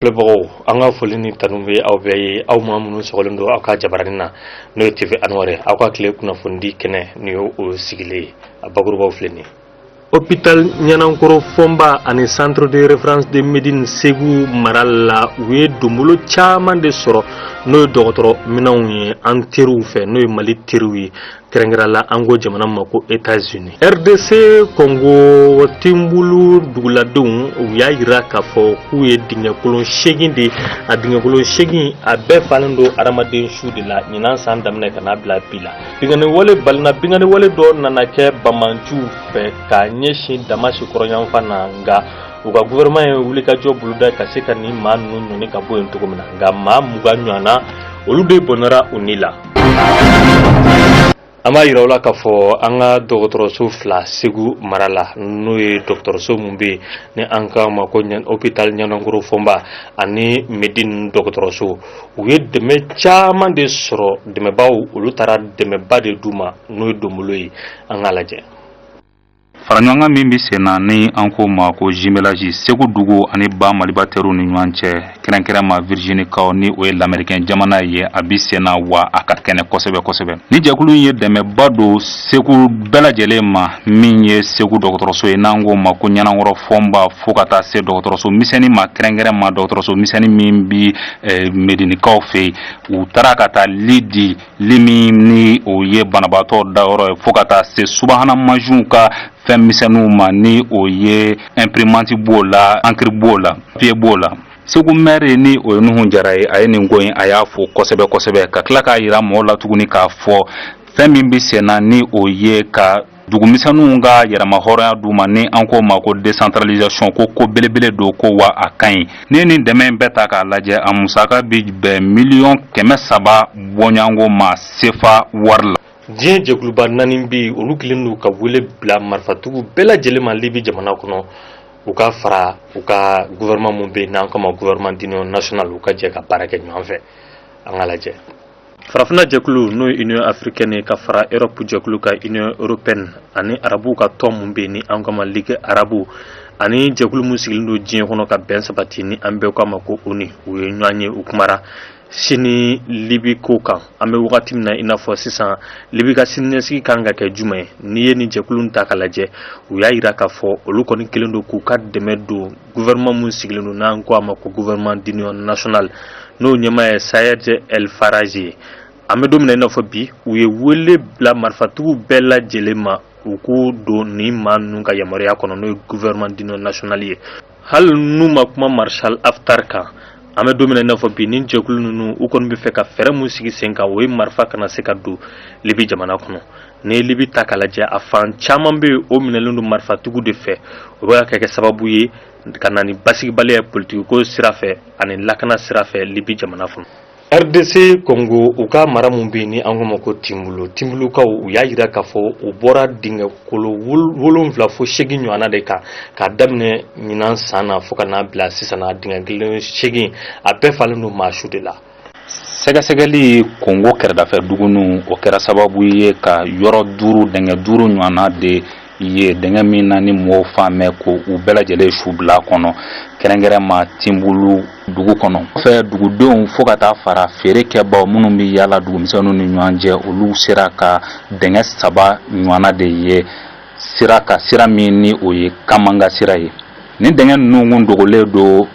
Filɛbagaw, an ka foli ni tanu bɛ aw bɛɛ ye, aw maa minnu sɔgɔlen don aw ka jabaranin na, n'o ye TV Anwar ye, aw ka tile kunnafonidi kɛnɛ nin ye o sigilen ye. A bakurubaw filɛ nin ye. Hôpital Ɲanankɔrɔ Fɔnba ani Centre de référence de Médine Segu mara la, u ye donbolo caman de sɔrɔ, n'o ye dɔgɔtɔrɔ minɛnw ye an teriw fɛ, n'o ye Mali teriw ye, kɛrɛnkɛrɛn la an ko jamana ma ko États-Unis. RDC Congo Timbulu duguladenw, u y'a yira k'a fɔ k'u ye dingɛkolon 8 de, a dingɛkolon 8 a bɛɛ falen don adamaden su de la ɲinan san daminɛ ka n'a bila bi la. Binkanni wale balina, binkanni wale dɔ nana kɛ banbaanciw fɛ ka ɲɛsin Damasi kɔrɔnyanfan na, nka u ka gouvernement ye wulikajɔ boloda ka se ka nin maa ninnu ɲɔni ka bɔ yen cogo min na, nka maa 20 ɲɔgɔnna, olu de bɔnɛra u ni la. An b'a yira u la k'a fɔ an ka dɔgɔtɔrɔso fila Segu mara la, n'o ye dɔgɔtɔrɔso mun bɛ yen ni an k'a ma ko hôpital Ɲanankɔrɔ Fɔnba ani Medine dɔgɔtɔrɔso, u ye dɛmɛ caman de sɔrɔ. Dɛmɛbaw, olu taara dɛmɛba de d'u ma, n'o ye donbolo ye. An k'a lajɛ. Faraɲɔgɔnkan min bɛ sen na, ni an ko ma ko jumelage Segu dugu ani ba Maliba teriw ni ɲɔgɔn cɛ, kɛrɛnkɛrɛn ma Virginikaw, ni o ye lamɛrikɛn jamana ye, a bɛ sen na wa a ka kɛnɛ kosɛbɛ kosɛbɛ. Ni jɛkulu in ye dɛmɛba don Segu bɛɛ lajɛlen ma, min ye Segu dɔgɔtɔrɔso ye, n'an k'o ma ko Ɲanankɔrɔ Fɔnba, fo ka taa se dɔgɔtɔrɔso misɛnnin ma, kɛrɛnkɛrɛn ma dɔgɔtɔrɔso misɛnnin min bi Medinikaw fɛ yen. U taara ka taa li di, li min ni o ye banabaatɔ dayɔrɔ ye, fo ka taa se subahana mansinw ka fɛn misɛnninw ma, ni o ye imprimante b'o la, encre b'o la, papier b'o la. Segu maire, ni o ye Nuhu Jara ye, a ye nin ko in, a y'a fo kosɛbɛ kosɛbɛ, ka tila k'a yira mɔgɔw la tuguni k'a fɔ fɛn min bɛ sen na, ni o ye ka dugumisɛnninw ka yɛrɛma hɔrɔnya d'u ma, ni an k'o ma ko décentralisation, ko belebele don, ko wa a ka ɲi. Ni ye nin dɛmɛ in bɛɛ ta k'a lajɛ, a musaka bi bɛn miliyɔn 300 bɔɲɔgɔnko ma sefa wari la. Diɲɛ jɛkuluba naani bɛ yen, olu kelen don ka wele bila marifatigiw bɛɛ lajɛlen ma Libi jamana kɔnɔ, u ka fara u ka gouvernement mun bɛ yen n'an k'a ma gouvernement d'union nationale, u ka jɛ ka baara kɛ ɲɔgɔn fɛ. An k'a lajɛ. Farafinna jɛkulu, n'o ye Union africaine ye, ka fara Europe jɛkulu ka Union européenne ani arabuw ka tɔn mun bɛ yen ni an k'a ma Ligue arabu, ani jɛkulu mun sigilen don diɲɛ kɔnɔ ka bɛn sabati, ni an bɛɛ k'a ma ko ONU, u ye ɲɔgɔn ye, u kumara sini Libi ko kan. An bɛ wagati min na i n'a fɔ sisan, Libi ka siniɲɛsigi kan ka kɛ jumɛn ye? N'i ye nin jɛkulu ta k'a lajɛ, u y'a yira k'a fɔ olu kɔni kelen don k'u ka dɛmɛ don gouvernement mun sigilen don, n'an ko a ma ko gouvernement d'union nationale, n'o ɲɛmaa ye Sayed El Faraji ye. An bɛ don min na i n'a fɔ bi, u ye wele bila marifatigiw bɛɛ lajɛlen ma, u k'u don nin maa ninnu ka yamaruya kɔnɔ, n'o ye gouvernement d'union nationale ye, hali n'u ma kuma Marshal Haftar kan. An bɛ don min na i n'a fɔ bi, nin jɛkulu ninnu, u kɔni bɛ fɛ ka fɛɛrɛ mun sigi sen kan, o ye marifa kana se ka don Libi jamana kɔnɔ. N'i ye Libi ta k'a lajɛ, a fan caman bɛ yen, o minɛlen don marifatigiw de fɛ. O bɛ ka kɛ sababu ye ka na ni basigibaliya ye politiki ko sira fɛ ani lakana sira fɛ Libi jamana kɔnɔ. RDC Congo, u ka mara mun bɛ yen ni an k'o ma ko Timbulu, Timbulukaw, u y'a yira k'a fɔ u bɔra dingɛ kolo 7 fo 8 ɲɔgɔnna de kan k'a daminɛ ɲinan san na fo ka n'a bila sisan na. Dingɛ kelen 8, a bɛɛ falen don maa su de la. Sɛgɛsɛgɛli Kongo kɛrɛdafɛ dugu, o kɛra sababu ye ka yɔrɔ duuru, dingɛ duuru ɲɔgɔnna de ye, dingɛ min na ni mɔgɔw fan mɛn ko u bɛɛ lajɛlen su bila kɔnɔ, kɛrɛnkɛrɛn ma Timbulu dugu kɔnɔ fɛ. Dugudenw, fo ka taa fara feere kɛbaw minnu bɛ yaala dugumisɛnninw ni ɲɔgɔn cɛ, olu sera ka dingɛ saba ɲɔgɔnna de ye sira ka sira min ni o ye Kamanga sira ye. Nin dingɛ ninnu kun dogolen don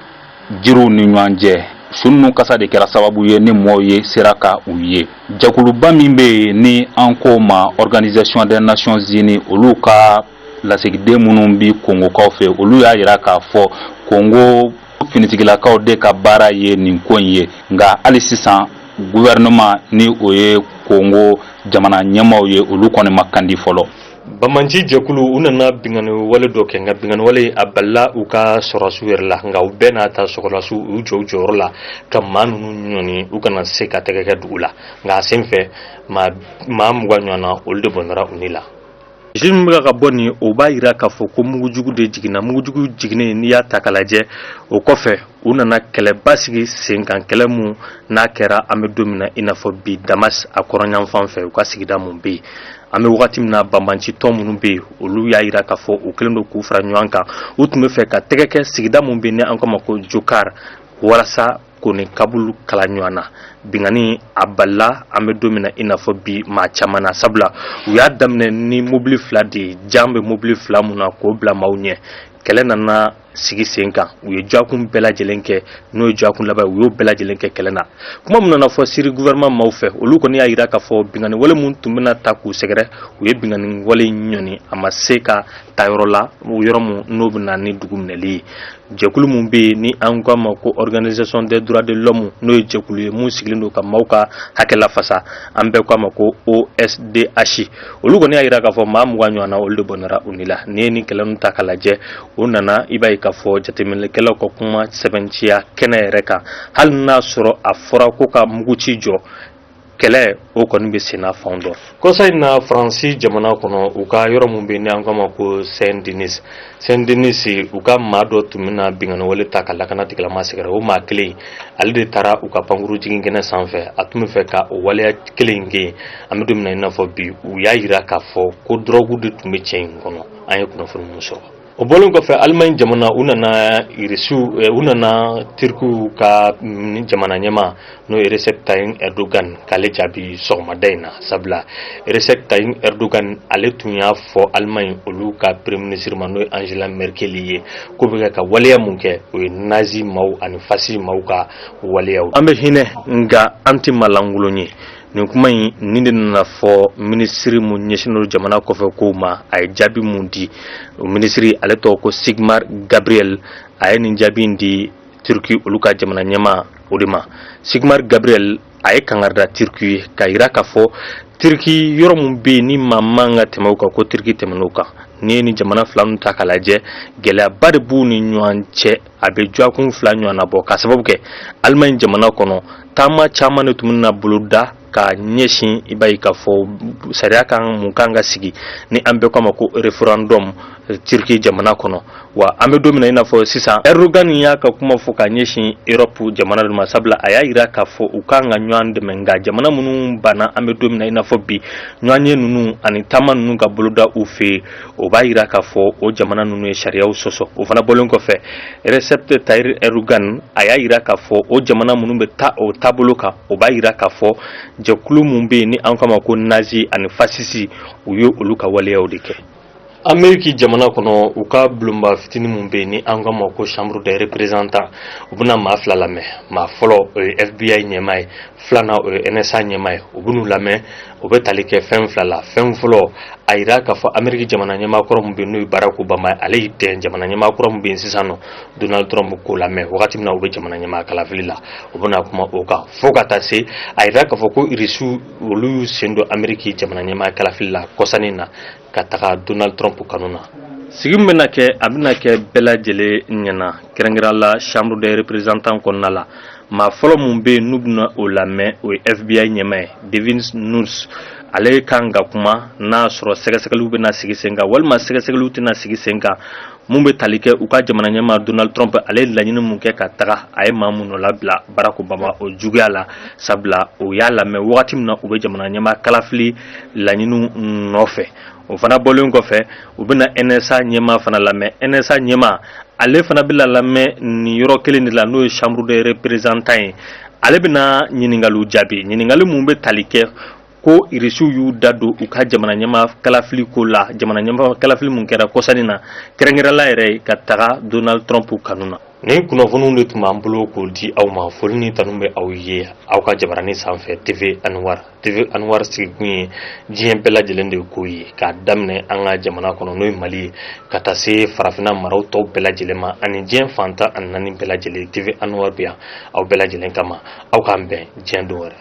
jiriw ni ɲɔgɔn cɛ. Su ninnu kasa de kɛra sababu ye ni mɔgɔw ye sera ka u ye. Jɛkuluba min bɛ yen ni an k'o ma Organisation des Nations Unies, olu ka lasigiden minnu bi Kongokaw fɛ, olu y'a yira k'a fɔ Kongo finitigilakaw de ka baara ye nin ko in ye. Nka hali sisan, gouvernement, ni o ye Kongo jamana ɲɛmaaw ye, olu kɔni ma kandi fɔlɔ. Banbaanci jɛkulu, u nana binkanni wale dɔ kɛ, nka binkanni wale a balila u ka sɔrɔdasiw yɛrɛ la. Nka u bɛɛ n'a ta, sɔrɔdasiw u jɔ u jɔyɔrɔ la ka maa ninnu ɲɔni, u kana se ka tɛgɛ kɛ dugu la. Nka a sen fɛ, maa 20 ɲɔgɔnna, olu de bɔnɛra u ni la. Jiri min bɛ ka bɔ nin, o b'a yira k'a fɔ ko mugujugu de jiginna. Mugujugu jiginnen, n'i y'a ta k'a lajɛ, o kɔfɛ u nana kɛlɛba sigi sen kan, kɛlɛ mun n'a kɛra an bɛ don min na i n'a fɔ bi Damas a kɔrɔnyanfan fɛ, u ka sigida mun bɛ yen. An bɛ wagati min na, banbaanci tɔn minnu bɛ yen, olu y'a yira k'a fɔ u kɛlen don k'u fara ɲɔgɔn kan, u tun bɛ fɛ ka tɛgɛ kɛ sigida mun bɛ yen ni an k'a ma ko Jokar. Walasa k'o ni Kabul kala ɲɔgɔn na, binkanni a balila an bɛ don min na i n'a fɔ bi maa caman na, sabula u y'a daminɛ ni mobili fila de ye, jan bɛ mobili fila mun na k'o bila maaw ɲɛ. Kɛlɛ nana sigi sen kan, u ye dɔgɔkun bɛɛ lajɛlen kɛ, n'o ye dɔgɔkun laban ye, u y'o bɛɛ lajɛlen kɛ kɛlɛ na. Kuma min nana fɔ Siri gouvernement maaw fɛ, olu kɔni y'a jira k'a fɔ binkanni wale mun tun bɛna ta k'u sɛgɛrɛ, u ye binkanni wale ɲɔni, a ma se ka ta yɔrɔ la, yɔrɔ mun n'o bɛ na ni dugu minɛli ye. Jɛkulu mun bɛ yen ni an ko a ma ko Organisation des droits de l'homme, n'o ye jɛkulu ye mun sigilen don ka maaw ka hakɛ lafasa, an bɛɛ ko a ma ko OSDH, olu kɔni y'a jira k'a fɔ maa 20 ɲɔgɔn na, olu de bɔnɛra u ni la. N'i ye nin kɛlɛ ninnu ta k'a lajɛ, o nana i b'a ye k'a fɔ jateminɛkɛlaw ka kuma sɛbɛntiya kɛnɛ yɛrɛ kan, hali n'a sɔrɔ a fɔra ko ka muguci jɔ, kɛlɛ o kɔni bɛ senna fan dɔ. Kɔsa in na, Faransi jamana kɔnɔ, u ka yɔrɔ mun bɛ yen ni an k'a ma ko Saint Denis, Saint Denis, u ka maa dɔ tun bɛna binkanni wale ta ka lakana tigilama sɛgɛrɛ. O maa kelen, ale de taara u ka pankuru jigin kɛnɛ sanfɛ, a tun bɛ fɛ ka o waleya kelen in kɛ yen. An bɛ don min na i n'a fɔ bi, u y'a jira k'a fɔ ko dɔrɔgu de tun bɛ cɛ in kɔnɔ, an ye kunnafoni mun sɔrɔ. O bɔlen kɔfɛ, Alimaɲi jamana, u nana Irisiw, u nana Tirikiw ka jamana ɲɛmaa, n'o ye Recep Tayyip Erdogan, k'ale jaabi sɔgɔmada in na, sabula Recep Tayyip Erdogan, ale tun y'a fɔ Alimaɲi olu ka premier ministre ma, n'o ye Angela Merkel ye, k'u bɛ ka waleya mun kɛ, o ye nazi maaw ani fasciste maaw ka waleyaw. An bɛ hinɛ, nka an tɛ maalankolon ye. Nin kuma in nin de nana fɔ minisiri mun ɲɛsinnen don jamana kɔfɛ kow ma. A ye jaabi mun di? O minisiri, ale tɔgɔ ko Sigmar Gabriel. A ye nin jaabi in di Turki olu ka jamana ɲɛmaa o de ma. Sigmar Gabriel, a ye kangarida Turki ye k'a yira k'a fɔ Turki, yɔrɔ mun bɛ yen ni maa man ka tɛmɛ o kan, ko Turki tɛmɛn'o kan. N'i ye nin jamana fila ninnu ta k'a lajɛ, gɛlɛyaba de b'u ni ɲɔgɔn cɛ, a bɛ dɔgɔkun 2 ɲɔgɔn na bɔ, k'a sababu kɛ Alimaɲi jamana kɔnɔ, taama caman de tun bɛna boloda ka ɲɛsin, i b'a ye k'a fɔ sariya kan mun kan ka sigi ni an bɛɛ ko a ma ko référendum Turki jamana kɔnɔ. Wa an bɛ don min na i n'a fɔ sisan, Erdogan y'a ka kuma fɔ ka ɲɛsin Europe jamana de ma, sabula a y'a yira k'a fɔ u kan ka ɲɔgɔn dɛmɛ, nka jamana minnu banna, an bɛ don min na i n'a fɔ bi, ɲɔgɔn ye ninnu ani taama ninnu ka boloda u fɛ yen, o b'a yira k'a fɔ o jamana ninnu ye sariyaw sɔsɔ. O fana bɔlen kɔfɛ, Recep Tayyip Erdogan, a y'a yira k'a fɔ o jamana minnu bɛ taa o taabolo kan, o b'a yira k'a fɔ jɛkulu mun bɛ yen ni an k'a ma ko nazi ani fasciste, u ye olu ka waleyaw de kɛ. Ameriki jamana kɔnɔ, u ka bulonba fitinin mun bɛ yen ni an k'a ma ko Chambre des représentants, u bɛna maa fila lamɛn. Maa fɔlɔ, o ye FBI ɲɛmaa ye, filanan, o ye NSA ɲɛmaa ye. U bɛn'u lamɛn, o bɛ tali kɛ fɛn fila la. Fɛn fɔlɔ, a yira k'a fɔ Ameriki jamana ɲɛmaa kɔrɔ mun bɛ yen, n'o ye Barack Obama ye, ale y'i dɛn jamana ɲɛmaa kɔrɔ mun bɛ yen sisan nɔ, Donald Trump, k'o lamɛn wagati min na u bɛ jamana ɲɛmaa kalafili la. U bɛna kuma o kan fo ka taa se a yira k'a fɔ ko Irisiw, olu y'u sen don Ameriki jamana ɲɛmaa kalafili la kɔsannin na ka taga Donald Trump kanu na. Sigi min bɛna kɛ, a bɛna kɛ bɛɛ lajɛlen ɲɛna, kɛrɛnkɛrɛn la Chambre des représentants kɔnɔna la. Maa fɔlɔ mun bɛ yen n'u bɛna o lamɛn, o ye FBI ɲɛmaa ye, Devin Nunes. Ale kan ka kuma n'a sɔrɔ sɛgɛsɛgɛliw bɛna sigi sen kan walima sɛgɛsɛgɛliw tɛna sigi sen kan, mun bɛ tali kɛ u ka jamana ɲɛmaa Donald Trump, ale ye laɲini mun kɛ ka taga, a ye maa mun nɔ labila, Barack Obama, o juguya la, sabula o y'a lamɛn wagati min na u bɛ jamana ɲɛmaa kalafili laɲiniw nɔfɛ. O fana bɔlen kɔfɛ, u bɛna NSA ɲɛmaa fana lamɛn. NSA ɲɛmaa, ale fana bɛna lamɛn nin yɔrɔ kelen de la, n'o ye Chambre des représentants ye. Ale bɛna ɲininkaliw jaabi, ɲininkali mun bɛ tali kɛ ko Irisiw y'u da don u ka jamana ɲɛmaa kalafili ko la, jamana ɲɛmaa kalafili mun kɛra kɔsannin na, kɛrɛnkɛrɛnla yɛrɛ ka taga Donald Trump kanu na. Nin kunnafoniw de tun b'an bolo k'o di aw ma. Foli ni tanu bɛ aw ye aw ka jabarani sanfɛ, TV Anwar. TV Anwar sigikun ye diɲɛ bɛɛ lajɛlen de ko ye, k'a daminɛ an ka jamana kɔnɔ, n'o ye Mali ye, ka taa se farafinna maraw tɔw bɛɛ lajɛlen ma ani diɲɛ fan 14 bɛɛ lajɛlen. TV Anwar bɛ yan aw bɛɛ lajɛlen kama. Aw k'an bɛn diɲɛ don wɛrɛ.